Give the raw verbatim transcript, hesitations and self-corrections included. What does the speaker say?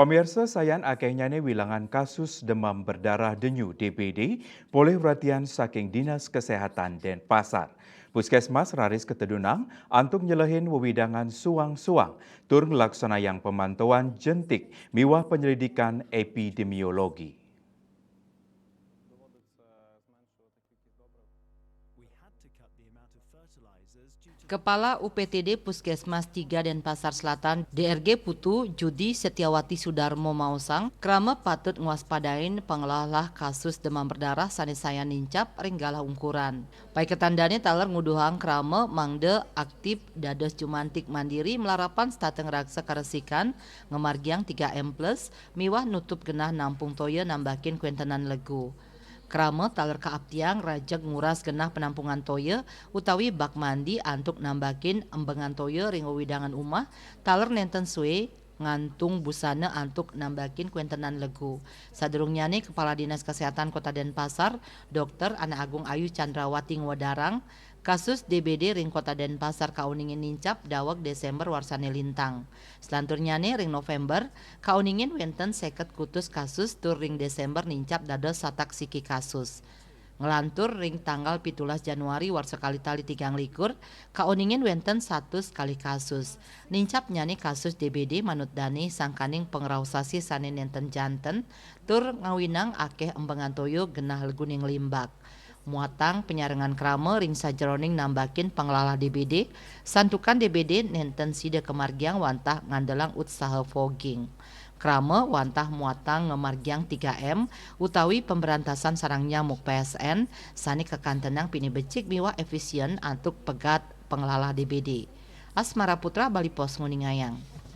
Pamirsa, sayan akehnyane wilangan kasus demam berdarah denyu D B D polih perhatian saking Dinas Kesehatan Denpasar. Puskesmas raris katedunang antuk nyelehin wewidangan suang-suang tur nglaksanayang pemantauan jentik miwah penyelidikan epidemiologi. Kepala U P T D Puskesmas tiga Denpasar Selatan, D R G Putu, Judi Setiawati Sudarmo maosang, krama patut ngwaspadain panglalah kasus demam berdarah sane sayan nincap ring galah ungkuran. Paiketan dane taler nguduhang krama mangda aktip dados jumantik mandiri malarapan setata ngraksa karesikan, ngamargiang tiga M plus, miwah nutup genah nampung toya nambakin kwentenan legu. Krama taler kaaptiang rajeg nguras genah penampungan toya utawi bak mandi antuk nambakin embengan toya ring wewidangan umah, taler nenten sue ngantung busana antuk nambakin kwentenan legu. Sadurungnyane, Kepala Dinas Kesehatan Kota Denpasar, Dokter Ana Agung Ayu Chandrawati ngwedarang, kasus D B D ring Kota Denpasar kauningin nincap daweg Desember warsane lintang. Selanturnyane ring November, kauningin wenten seket kutus kasus tur ring Desember nincap dados satak siki kasus. Nglantur ring tanggal pitulas Januari warsa kalih tali tigang likur, kauningin wenten satus kalih kasus. Nincapnyane kasus D B D manut dane sangkaning pangrauh sasih sane nenten janten, tur ngawinang akeh embengan toya genah leguning limbak. Muatang penyarengan krama ring sajeroning nambakin panglalah D B D, santukan D B D nenten sida kamargiang wantah ngandelang utsaha fogging. Krama wantah muatang ngamargiang tiga M utawi pemberantasan sarang nyamuk P S N sane kakantenang pinih becik miwah efisien antuk pegat panglalah D B D. Asmara Putra, Bali Post, nguningayang.